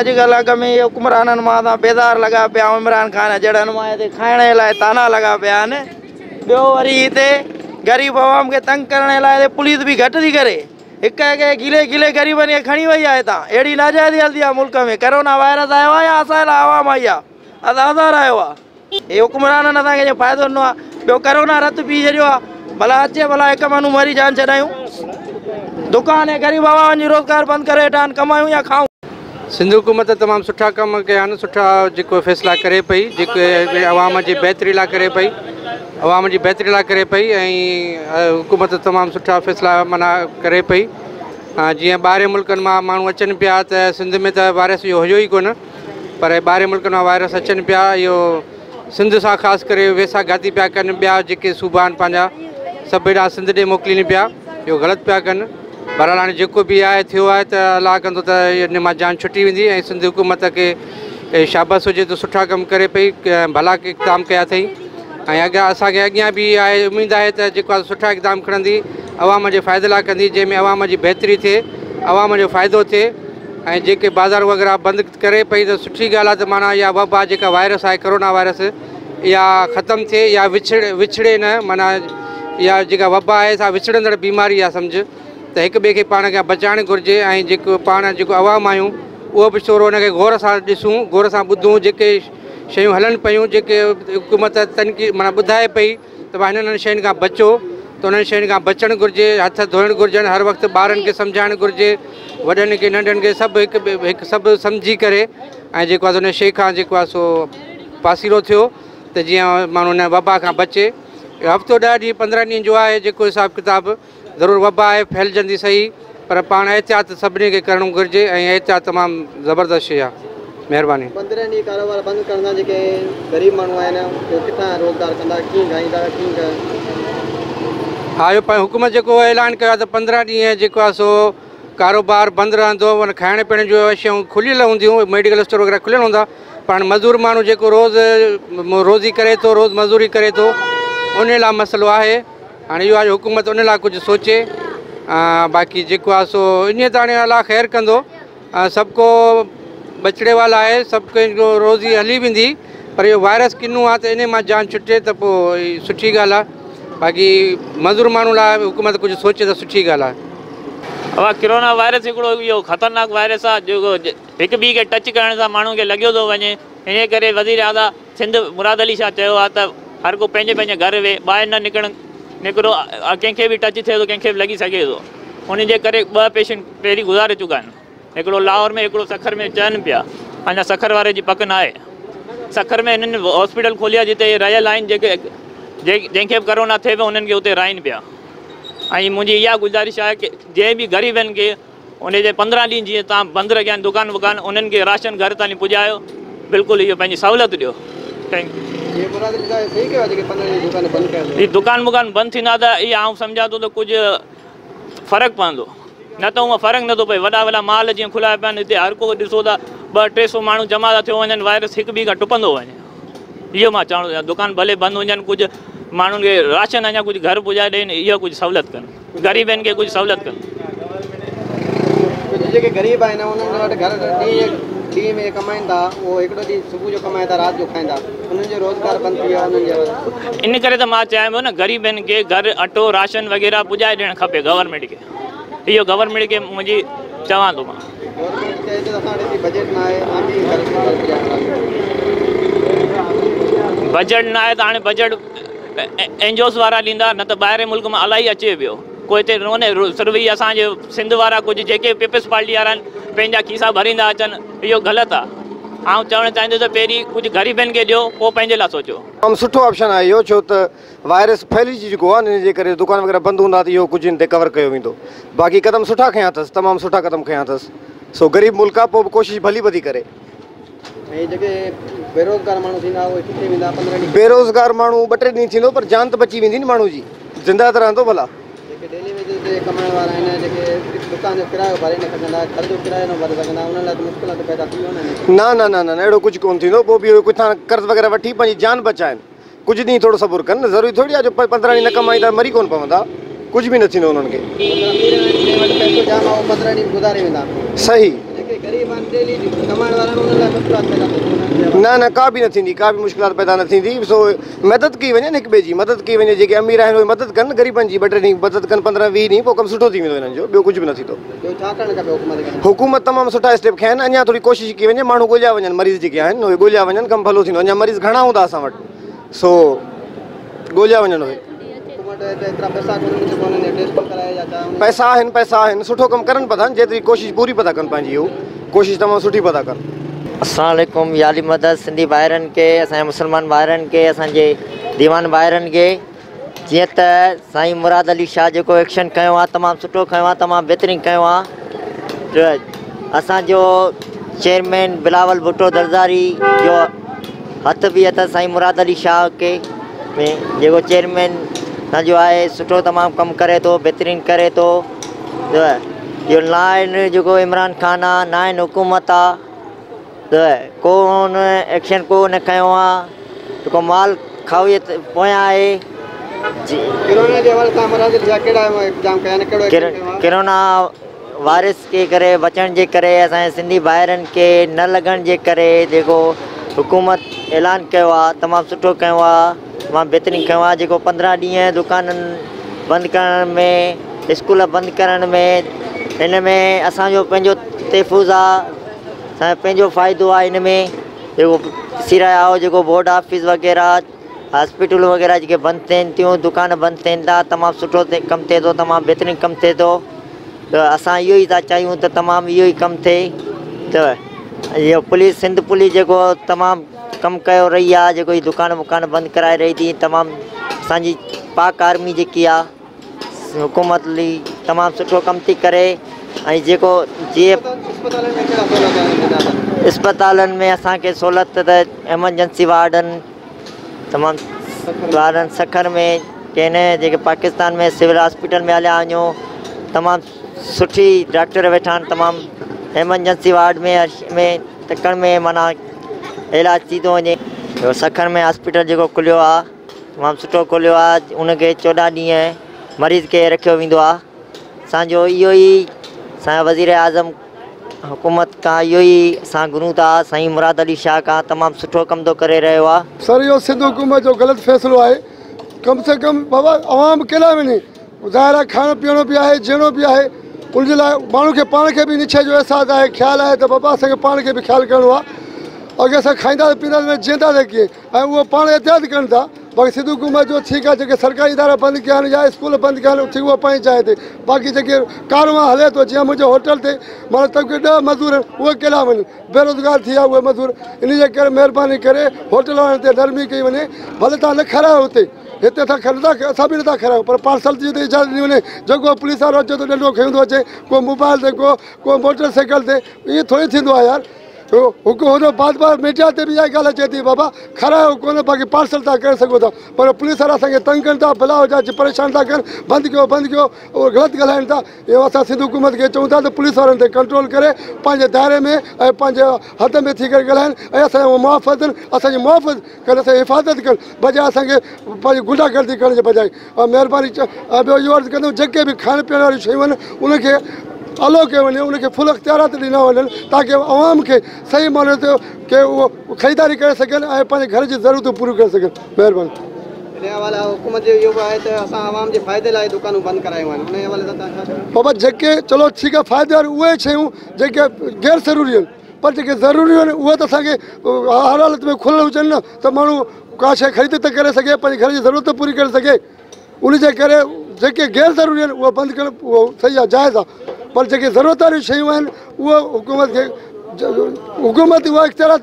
اڄڪلهه اڳ ۾ اهي حڪمرانن مان اسان بيزار لڳا پيا آهيون عمران خان جهڙن مان هتي کائڻ جي لاء طعنا لڳا پيا آهن ٻيو وري هتي غريب عوام کي تنگ ڪرڻ جي لاء هتي پوليس به گهٽ ٿي ڪري هڪ هڪ کي گهلي گهلي غريبن کي کڻي وئي آهي هتان اهڙي ناجائزي هلندي آهي ملڪ ۾ ڪرونا وائرس آيو آهي يا اسان لاء عوام آئي آهي آزار آيو آهي هي حڪمرانن اسان کي جي فائدو ڏنو آهي ٻيو ڪرونا رت پي ڇڏيو آهي ڀلا اچي ڀلا هڪ ماڻهو مري جان ڇڏايون دڪان ۽ غريب عوام جي روزگار بند ڪري ويٺا آهن ڪمايون يا کائون. سنڌ حڪومت تمام سٺا ڪم ڪيا آهن سٺا جيڪو فيصلا ڪري پئي جيڪي عوام جي بهتري لاء ڪري پئي عوام جي بهتري لاء ڪري پئي ۽ حڪومت تمام سٺا فيصلا معنيٰ ڪري پئي جيئن ٻاهرين ملڪن مان ماڻهو اچن پيا ته سنڌ ۾ ته وائرس اهو هيو ئي ڪونه پر ٻاهرين ملڪن مان وائرس اچن پيا اهو سنڌ سان خاص ڪري ويساهه گهاتي پيا ڪن ٻيا جيڪي صوبا آهن پنهنجا سڀ هيڏانهن سنڌ ڏي موڪلين پيا اهو غلط پيا ڪن بهرحال هاڻي جيڪو به آهي ٿيو آهي ته الله ڪندو ته ان مان جان ڇٽي ويندي ۽ سنڌ حڪومت کي شابس هجي ته سٺا ڪم ڪري پئي ڀلا اقدام ڪيا اٿئي ۽ اڳيان اسان کي اڳيان به آهي اميد آهي ته جيڪو آهي سٺا اقدام کڻندي عوام جي فائدي لاء ڪندي جنهن ۾ عوام جي بهتري ٿئي عوام جو فائدو ٿئي ۽ جيڪي بازار وغيره بند ڪري پئي ته سٺي ڳالهه آهي ته معنيٰ اها وبا جيڪا وائرس آهي ڪرونا وائرس اها ختم ٿئي يا وڇڙي نه معنيٰ اها جيڪا وبا آهي سا وڇڙندڙ بيماري آهي سمجهه ته هڪ ٻئي کي پاڻ کان بچائڻ گهرجي ۽ جيڪو پاڻ جيڪو عوام آهيون اهو به ٿورو ان کي غور سان ڏسون غور سان ٻڌون جيڪي شيون هلن پيون جيڪي حڪومت تنقيد معنيٰ ٻڌائي پئي ته ڀاء هنن شين کان بچو ته انهن شين کان بچڻ گهرجي، هٿ ڌوئڻ گهرجن، هر وقت ٻارن کي سمجهائڻ گهرجي، وڏن کي ننڍن کي سڀ هڪ هڪ سڀ سمجهي ڪري ۽ جيڪو آهي سو ان شي کان جيڪو آهي سو پاسيرو ٿيو ته جيئن ماڻهو ان وبا کان بچي. هفتو ڏهه ڏينهن پندرهن ڏينهن جو آهي جيڪو حساب ڪتاب ضرور وبا آهي ڦهلجندي سهي پر پاڻ احتياط سڀني کي ڪرڻو گهرجي ۽ احتياط تمام زبردست شيء آهي. مهرباني. پندرهن ڏينهن ڪاروبار بند ڪرڻ سان جيڪي غريب ماڻهو آهن اهي ڪٿان روزگار ڪندا ڪيئن کائيندا ڪيئن ها اهو حڪومت جيڪو اعلان ڪيو آهي ته پندرهن ڏينهن جيڪو آهي سو ڪاروبار بند رهندو معنيٰ کائڻ پيئڻ جون شيون کليل هونديون ميڊيڪل اسٽور وغيره کليل هوندا پر هاڻي مزور ماڻهو جيڪو روز روزي ڪري ٿو روز مزوري ڪري ٿو ان لاء مسئلو آهي هاڻي اهو آهي جو حڪومت ان لاء ڪجهه سوچي باقي جيڪو آهي سو انهي ته هاڻي الله خير ڪندو سڀ ڪو ٻچڙي والا آهي سڀ ڪنهن جو روزي هلي ويندي پر اهو وائرس ڪنو آهي ته انهي مان جان ڇٽي ته پوء سٺي ڳالهه آهي باقي مزور ماڻهو لاء حڪومت ڪجهه سوچي ته سٺي ڳالهه آهي. اها ڪرونا وائرس هڪڙو اهو خطرناڪ وائرس آهي جيڪو هڪ ٻئي کي ٽچ ڪرڻ سان ماڻهو کي لڳيو ٿو وڃي انهي ڪري وزير اعليٰ سنڌ مراد علي شاهه چيو آهي ته هر ڪو پنهنجي پنهنجي گهر ويهي ٻاهر نه نڪرڻ نڪرو ڪنهن کي به ٽچ ٿئي ٿو ڪنهن کي به لڳي سگهي ٿو ان جي ڪري ٻه پيشنٽ پهرين گذاري چڪا آهن هڪڙو لاهور ۾ هڪڙو سکر ۾ چون پيا اڃا سکر واري جي پڪ نه آهي سکر ۾ هنن هاسپيٽل کولي آهي جتي رهيل آهن جيڪي جنهن کي به ڪرونا ٿئي پيو انهن کي اتي رهائين پيا ۽ منهنجي اها گذارش آهي ڪي جنهن به غريبن کي ان جي پندرهن ڏينهن جيئن توهان بند رکيا آهن دڪان وڪان انهن کي راشن گهر تائين پڄايو بلڪل اهو پنهنجي سهولت ڏيو thank you. هي دڪان وڪان بند ٿيندا ته اها آئون سمجهان ٿو ته ڪجهه فرق پوندو نه ته هونء فرق نٿو پئي وڏا وڏا مال جيئن کليا پيا آهن هتي هر ڪو ڏسو ته ٻه ٽي سو ماڻهو جمع ٿا ٿيو وڃن وائرس هڪ ٻئي کان ٽپندو وڃي اهو مان چوڻ ٿو چاهيان دڪان ڀلي بند هجن ڪجهه ماڻهن کي راشن اڃا ڪجهه گهر پڄائي ڏين اها ڪجهه سهولت ڪن. غريبن کي ڪجهه سهولت ڪن. ڪجهه جيڪي غريب آهن انهن وٽ گهر ڏينهن ڏينهن ۾ ڪمائين ٿا اهو هڪڙو ڏينهن صبح جو ڪمائين ٿا رات جو کائين ٿا انهن جو روزگار بند ٿي ويو آهي انهن جي ان ڪري ته مان چيان پيو نه غريبن کي گهر اٽو راشن وغيره پڄائي ڏيڻ کپي گورنمينٽ کي اهو گورنمينٽ کي منهنجي چوان ٿو مان. گورنمينٽ چئي ٿي ته اسان وٽ ايتري بجيٽ نه آهي عام ڏينهن گهر گهر پڄائڻ لاء. بجيٽ نه آهي ته هاڻي بجيٽ اين جي اوز وارا ڏيندا نه ته ٻاهرين ملڪ مان الاهي اچي پيو ڪو هتي ڪونهي صرف هي اسان جي سنڌ وارا ڪجهه جيڪي پيپلز پارٽي وارا آهن پنهنجا کيسا ڀريندا اچن اهو غلط آهي آئون چوڻ چاهيندس ته پهرين ڪجهه غريبن کي ڏيو پوء پنهنجي لاء سوچو. تمام سٺو آپشن آهي اهو ڇو ته وائرس ڦهلجي چڪو آهي ان جي ڪري دڪان وغيره بند هوندا ته اهو ڪجهه ان تي ڪور ڪيو ويندو باقي قدم سٺا کنيا اٿس تمام سٺا قدم کنيا اٿس سو غريب ملڪ آهي پوء به ڪوشش ڀلي به ٿي ڪري. ۽ جيڪي بيروزگار ماڻهو ٿيندا اهي ڪٿي ويندا پندرهن ڏينهن. بيروزگار ماڻهو ٻه ٽي ڏينهن ٿيندو پر جان ته بچي ويندي نه ماڻهو جي زنده ته رهندو ڀلا. جيڪي ڊيلي ويجز تي ڪمائڻ وارا آهن جيڪي دڪان جو ڪرايو ڀري نه سگهندا گهر جو ڪرايو نه ڀري سگهندا انهن لاء ته مشڪلات پيدا ٿي ويون نه. نه نه نه نه اهڙو ڪجهه ڪونه ٿيندو پوء به اهي ڪٿان قرض وغيره وٺي پنهنجي جان بچائن ڪجهه ڏينهن ٿورو صبر ڪن ضروري ٿوري آهي جو پندرهن ڏينهن نه ڪمائيندا مري ڪونه پوندا ڪجهه به نه ٿيندو انهن کي. امير آهن جنهن وٽ پئسو جام آهي اهو پندرهن ڏينهن به گذاري ويندا. صحيح. جيڪي غريب آهن ڊيلي ڪمائڻ وارا آهن انهن لاء مشڪلات پيدا ٿيندي. نه نه ڪا به نه ٿيندي، ڪا به مشڪلات پيدا نه ٿيندي. سو مدد ڪئي وڃي هڪ ٻئي جي مدد ڪئي وڃي، جيڪي امير آهن اهي مدد ڪن غريبن جي، ٻه ٽي ڏينهن مدد ڪن، 15 20 ڏينهن، پوء ڪم سٺو ٿي ويندو هنن جو، ٻيو ڪجهه به نه ٿيندو. ٻيو ڇا ڪرڻ کپي حڪومت کي؟ حڪومت تمام سٺا اسٽيپ کنيا آهن، اڃا ٿوري ڪوشش ڪئي وڃي، ماڻهو ڳوليا وڃن، مريض جيڪي آهن اهي ڳوليا وڃن، ڪم ڀلو ٿيندو. اڃا مريض گهڻا هوندا اسان وٽ، سو ڳوليا وڃن اهي. پئسا آهن، پئسا آهن، سٺو ڪم ڪرن پيا ٿا، جيتري ڪوشش پوري پيا ٿا ڪن، پنهنجي هو ڪوشش تمام سٺي پيا ٿا ڪن. السلام عليڪم يا علي مدد. سنڌي ڀائرن کي، اسان جي مسلمان ڀائرن کي، اسان جي ديوان ڀائرن کي، جيئن ته سائين مراد علي شاهه جيڪو ايڪشن کنيو آهي تمام سٺو کنيو آهي، تمام بهترين کنيو آهي. اسان جو چيئرمين بلاول ڀٽو زرداري جو هٿ به اٿس سائين مراد علي شاهه کي ۾، جيڪو چيئرمين اسان جو آهي سٺو تمام ڪم ڪري ٿو، بهترين ڪري ٿو. اهو نائن جيڪو عمران خان آهي، نائن حڪومت آهي، ته ڪو هن ايڪشن ڪو نه کنيو آهي، جيڪو مال کائو پويان آهي. ڪرونا جي حوالي سان مراد علي شاهه ڪهڙا اقدام ڪيا آهن، ڪهڙو ايڪشن کنيو آهي؟ ڪرونا وائرس کي ڪري بچڻ جي ڪري، اسان جي سنڌي ڀائرن کي نه لڳڻ جي ڪري جيڪو حڪومت اعلان ڪيو آهي تمام سٺو ڪيو آهي، تمام بهترين ڪيو آهي. جيڪو 15 ڏينهن دڪانن بند ڪرڻ ۾، اسڪول بند ڪرڻ ۾، هن ۾ اسانجو پنهنجو تحفظ آهي، اسانجو پنهنجو فائدو آهي. هن ۾ جيڪو ڏسي رهيا آهيو، جيڪو بورڊ آفيس وغيره، هاسپيٽل وغيره جيڪي بند ٿين ٿيون، دڪان بند ٿين ٿا، تمام سٺو ڪم ٿئي ٿو، تمام بهترين ڪم ٿئي ٿو. ته اسان اهو ئي ٿا چاهيون ته تمام اهو ئي ڪم ٿئي. ته اهو پوليس، سنڌ پوليس جيڪو تمام ڪم ڪيو رهي آهي، جيڪو هي دڪان وڪان بند ڪرائي رهي ٿي، تمام اسانجي پاڪ آرمي جيڪي آهي حڪومت لي تمام سٺو ڪم ٿي ڪري. ۽ جيڪو جيئن اسپتالن ۾ اسانکي سهولت ته ايمرجنسي وارڊن تمام وارڊن سکر ۾ ڪين، جيڪي پاڪستان ۾ سول هاسپيٽل ۾ هليا وڃو تمام سٺي ڊاڪٽر ويٺا آهن، تمام ايمرجنسي وارڊ ۾ ۾ تڪڙ ۾ معنيٰ علاج ٿي ٿو وڃي. سکر ۾ هاسپيٽل جيڪو کليو آهي تمام سٺو کليو آهي، ان کي 14 ڏينهن مريض کي رکيو ويندو آهي. اسانجو اهو ئي اسانجا وزير اعظم حڪومت کان اهو ئي اسان گهرون ٿا، سائين مراد علي شاهه کان تمام سٺو ڪم ٿو ڪري رهيو آهي. سر اهو سنڌ حڪومت جو غلط فيصلو آهي. ڪم سي ڪم بابا عوام ڪيڏانهن وڃي؟ ظاهر آهي کائڻو پيئڻو به آهي، جيئڻو به آهي، ان جي لاء ماڻهو کي پاڻ کي به ان شيء جو احساس آهي، خيال آهي ته بابا اسان کي پاڻ کي به خيال ڪرڻو آهي. اگر اسان کائينداسين پيئنداسين جيئنداسين ڪيئن؟ ۽ اهو پاڻ احتياط ڪن ٿا. باقي سنڌ حڪومت جو ٺيڪ آهي، جيڪي سرڪاري ادارا بند ڪيا آهن يا اسڪول بند ڪيا آهن، ٺيڪ اهو پنهنجي جاء تي. باقي جيڪي ڪاروان هلي ٿو، جيئن منهنجي هوٽل تي معنيٰ تقريبن 10 مزدور آهن، اهي ڪيڏانهن وڃن؟ بيروزگار ٿي ويا اهي مزدور. ان جي ڪري مهرباني ڪري هوٽل وارن تي نرمي ڪئي وڃي، ڀلي توهان نه کارايو هتي، هتي اسان نٿا، اسان به نٿا کارايون، پر پارسل جي ته اجازت ڏني وڃي. جيڪو پوليس وارو اچي ٿو ڏنڊو کڻي ٿو اچي، ڪو موبائل تي، ڪو موٽر سائيڪل تي، ائين ٿوري ٿيندو آهي يار. هڪ هوندو بار بار ميڊيا تي به اها ڳالهه اچي ٿي، بابا کارايو ڪونه، باقي پارسل توهان ڪري سگهو ٿا، پر پوليس وارا اسان کي تنگ ڪن ٿا، بلا وجهه اچي پريشان ٿا ڪن، بند ڪيو بند ڪيو، اهي غلط ڳالهائن ٿا. اهو اسان سنڌ حڪومت کي چئون ٿا ته پوليس وارن تي ڪنٽرول ڪري پنهنجي دائري ۾ ۽ پنهنجي حد ۾ ٿي ڪري ڳالهائن ۽ اسان جا محافظ آهن، اسان جي محافظ ڪن، اسان جي حفاظت ڪن، بجاء اسان کي پنهنجي گنڊا گردي ڪرڻ جي بجاء. مهرباني. ٻيو اهو عرض ڪندم جيڪي به کائڻ پيئڻ واريون شيون آهن ان کي الو ڪيو وڃي، ان کي فل اختيارات ڏنا وڃن تاڪه عوام کي صحيح معنيٰ تي ڪي اهو خريداري ڪري سگهن ۽ پنهنجي گهر جي ضرورتون پوريون ڪري سگهن. مهرباني. ان حوالي حڪومت جو اهو به آهي ته اسان عوام جي فائدي لاء دڪانون بند ڪرايون آهن، ان حوالي سان توهان ڇا چوندا؟ بابا جيڪي چلو ٺيڪ آهي فائدي واريون اهي شيون جيڪي غير ضروري آهن، پر جيڪي ضروري آهن اهي ته اسان کي هر حالت ۾ کليل هجن نه ته ماڻهو ڪا شيء خريد ته ڪري سگهي، پنهنجي گهر جي ضرورت پوري ڪري سگهي. ان جي ڪري جيڪي غير ضروري آهن اهي بند ڪرڻ اهو صحيح آهي، جائز آهي، پر جيڪي ضرورت واريون شيون آهن اهو حڪومت کي حڪومت اها اختيارات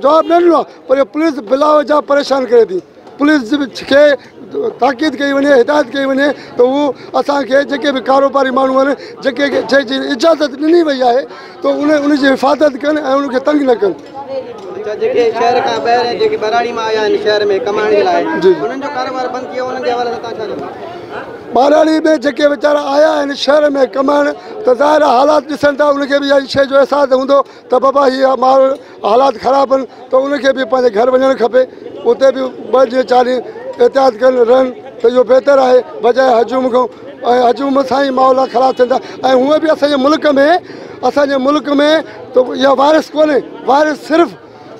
جواب نه ڏنو آهي، پر اهو پوليس بلا وجهه پريشان ڪري ٿي. پوليس کي تاڪيد ڪئي وڃي، هدايت ڪئي وڃي ته هو اسانکي جيڪي به ڪاروباري ماڻهو آهن، جيڪي جنهن جي اجازت ڏني وئي آهي ته ان جي حفاظت ڪن ۽ ان کي تنگ نه ڪن. اڇا جيڪي شهر کان ٻاهر ۽ جيڪي ٻهراڙي مان آيا آهن شهر ۾ ڪمائڻ جي لاء، انهن جو ڪاروبار بند ٿي ويو، انهن جي حوالي سان توهان ڇا چوندا؟ ٻهراڙي ۾ جيڪي ويچارا آيا آهن شهر ۾ ڪمائڻ ته ظاهر آهي حالات ڏسن ٿا، ان کي به اها شيء جو احساس هوندو ته بابا هي ماحول حالات خراب آهن ته ان کي به پنهنجي گهر وڃڻ کپي، اتي به 2 ڏينهن 4 ڏينهن احتياط ڪن رهن ته اهو بهتر آهي بجاء هجوم کان. ऐं हजूम सां ई माहौल ख़राबु थियनि था। ऐं हूअं बि असांजे मुल्क में त इहा वायरस कोन्हे, वायरस सिर्फ़ु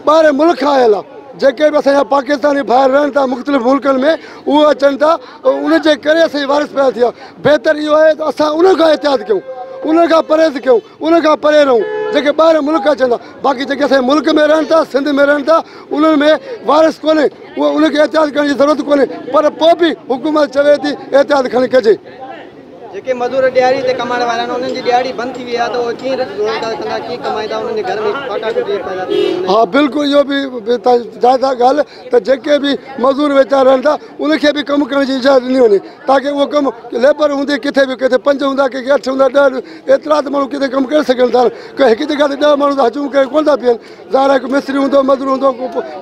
ॿाहिरि मुल्क खां आयल आहे। जेके बि असांजा पाकिस्तानी भाइर रहनि था मुख़्तलिफ़ मुल्कनि में, उहे अचनि था, उनजे करे असांजी वायरस पैदा थी आहे। बहितर इहो आहे त असां उन खां एहतियात कयूं, उन खां परहेज़ कयूं, उन खां परे रहूं जेके ॿाहिरि मुल्क अचनि था। बाक़ी जेके असांजे मुल्क में रहनि था, सिंध में रहनि था, उन्हनि में वायरस कोन्हे, उहो उनखे एहतियात करण जी ज़रूरत कोन्हे, पर पोइ बि हुकूमत चवे थी एहतियात खणी कजे। जेके मज़ूर ॾियारी ते कमाइण वारा आहिनि, उन्हनि जी ॾियारी बंदि थी वई आहे त उहे कीअं रोज़गार कंदा, कीअं कमाईंदा, उन्हनि जे घर में फाटा पैदा थी? हा बिल्कुलु, इहो बि जायज़ आहे ॻाल्हि त जेके बि मज़ूर वीचारा रहनि था उनखे बि कमु करण जी इजाज़त ॾिनी वञे, ताकी उहो कमु लेबर हूंदी किथे बि, किथे 5 हूंदा, कंहिंखे 8 हूंदा, 10, एतिरा त माण्हू किथे कमु करे सघनि था। हिकु जॻह ते 10 माण्हू त हजूम करे कोन था बीहनि। ज़ाहिर आहे, हिकु मिस्त्री हूंदो, मज़ूर हूंदो,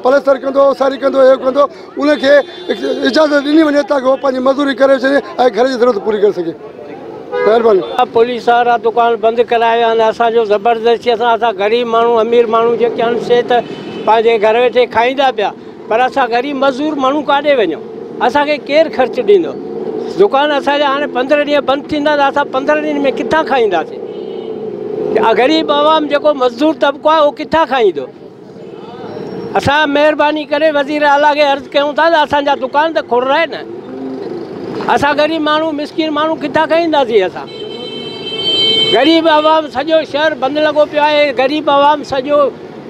प्लस्तर कंदो, ओसारी कंदो, इहो कंदो, उनखे इजाज़त ॾिनी वञे ताकी उहो पंहिंजी मज़ूरी करे छॾे ऐं घर जी ज़रूरत पूरी करे सघे। महिरबानी। पुलिस वारा दुकान बंदि कराए विया आहिनि असांजो ज़बरदस्ती सां। असां ग़रीब माण्हू, अमीर माण्हू जेके आहिनि से त पंहिंजे घर वेठे खाईंदा पिया, पर असां ग़रीब मज़दूर माण्हू काॾे वञूं? असांखे केरु ख़र्च ॾींदो? दुकान असांजा हाणे 15 ॾींहं बंदि थींदा त असां 15 ॾींहंनि में किथां खाईंदासीं? ग़रीब आवाम जेको मज़दूर तबिको आहे उहो किथां खाईंदो? असां महिरबानी करे वज़ीर आला खे अर्ज़ु कयूं था त असांजा दुकान त खोलाए न, असां ग़रीब माण्हू, मिसकिन माण्हू किथां खाईंदासीं? असां ग़रीब आवाम, सॼो शहर बंदि लॻो पियो आहे, ग़रीब आवाम सॼो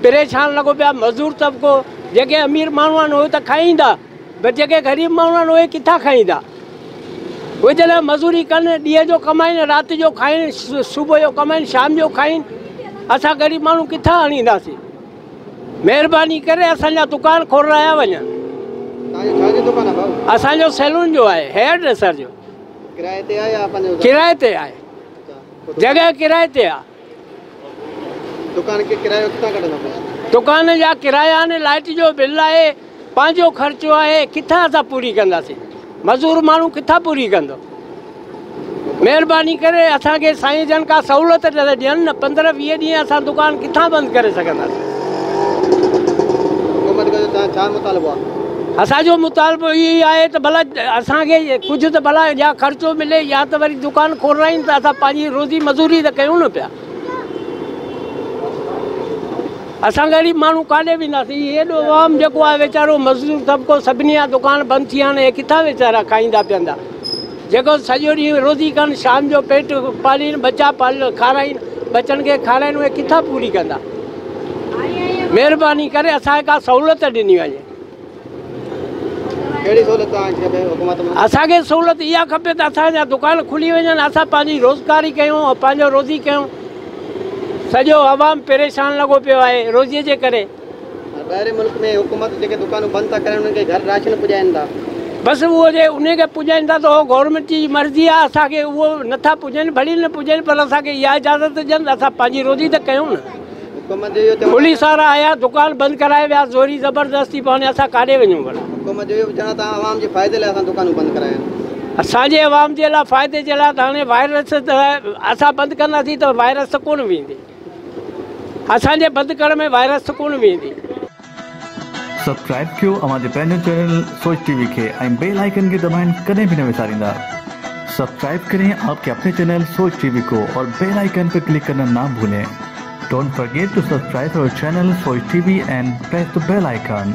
परेशान लॻो पियो आहे। मज़दूर तबिको, जेके अमीर माण्हू आहिनि उहे त खाईंदा, पर जेके ग़रीब माण्हू आहिनि उहे किथां खाईंदा? उहे जॾहिं मज़दूरी कनि, ॾींहं जो कमाइनि, राति जो खाइनि, सुबुह जो कमाइनि, शाम जो खाइनि, असां ग़रीब माण्हू किथां आणींदासीं? महिरबानी करे असांजा दुकान खोलाया वञनि। असांजो सैलून जो आहे, हेयर ड्रेसर जो। किराए ते आहे या पंहिंजो? किराए ते आहे, जॻह किराए ते आहे। दुकान खे किरायो किथां कढंदा? दुकान जा किराया आहिनि, लाइट जो बिल आहे, पंहिंजो ख़र्चो आहे, किथां असां पूरी कंदासीं? मज़दूर माण्हू किथां पूरी कंदो? महिरबानी करे असांखे साईं जन का सहूलियत ॾियनि न। 15-20 ॾींहं असां दुकान किथां बंदि करे सघंदासीं? छा मुतालिबो आहे? असांजो मुतालिबो इहो ई आहे त भला असांखे कुझु त भला या ख़र्चो मिले या त वरी दुकान खोलाइनि त असां पंहिंजी रोज़ी मज़दूरी त कयूं न पिया। असां ग़रीब माण्हू काॾे वेंदासीं? एॾो आवाम जेको आहे वीचारो मज़दूर तबिको, सभिनी जा दुकान बंदि थी विया आहिनि, हे किथां वीचारा खाईंदा पीअंदा? जेको सॼो ॾींहुं रोज़ी कनि, शाम जो पेट पालीनि, बच्चा पाल खाराइनि, बच्चनि खे खाराइनि, उहे किथां पूरी कंदा? महिरबानी करे असांखे का सहूलियत ॾिनी वञे। कहिड़ी सहूलियत तव्हांखे खपे हुकूमत मां? असांखे सहूलियत इहा खपे त असांजा दुकान खुली वञनि, असां पंहिंजी रोज़गारी कयूं ऐं पंहिंजो रोज़ी कयूं। सॼो आवाम परेशान लॻो पियो आहे रोज़ीअ जे करे। ॿाहिरि मुल्क में हुकूमत जेके दुकानूं बंदि था करनि, उन्हनि खे घर राशन पुॼाइनि था। बसि उहो जे उन खे पुॼाइनि था त उहो गवर्नमेंट जी मर्ज़ी आहे, असांखे उहो नथा पुॼनि, भली न पुॼनि, पर असांखे इहा इजाज़त ॾियनि त असां पंहिंजी रोज़ी त कयूं न। पुलिस वारा आया, दुकान बंदि कराए विया ज़ोरी ज़बरदस्ती, पोइ हाणे असां काॾे वञूं भला? हुकूमत जो इहो चवणु तव्हां आवाम जे फ़ाइदे लाइ असां दुकानूं बंदि कराया आहिनि। असांजे आवाम जे लाइ फ़ाइदे जे लाइ त हाणे वायरस त असां बंदि कंदासीं त वायरस त कोन वेंदी, असांजे बंदि करण में वायरस त कोन वेंदी। सब्सक्राइब कयो अव्हांजे पंहिंजो चैनल सोच टीवी खे ऐं बेल आइकन खे दबाइण कॾहिं बि न विसारींदा। सब्सक्राइब करें आपके अपने चैनल सोच टीवी को और बेल आइकन पर क्लिक करना ना भूलें। Don't forget to subscribe our channel Soch TV and press the bell icon.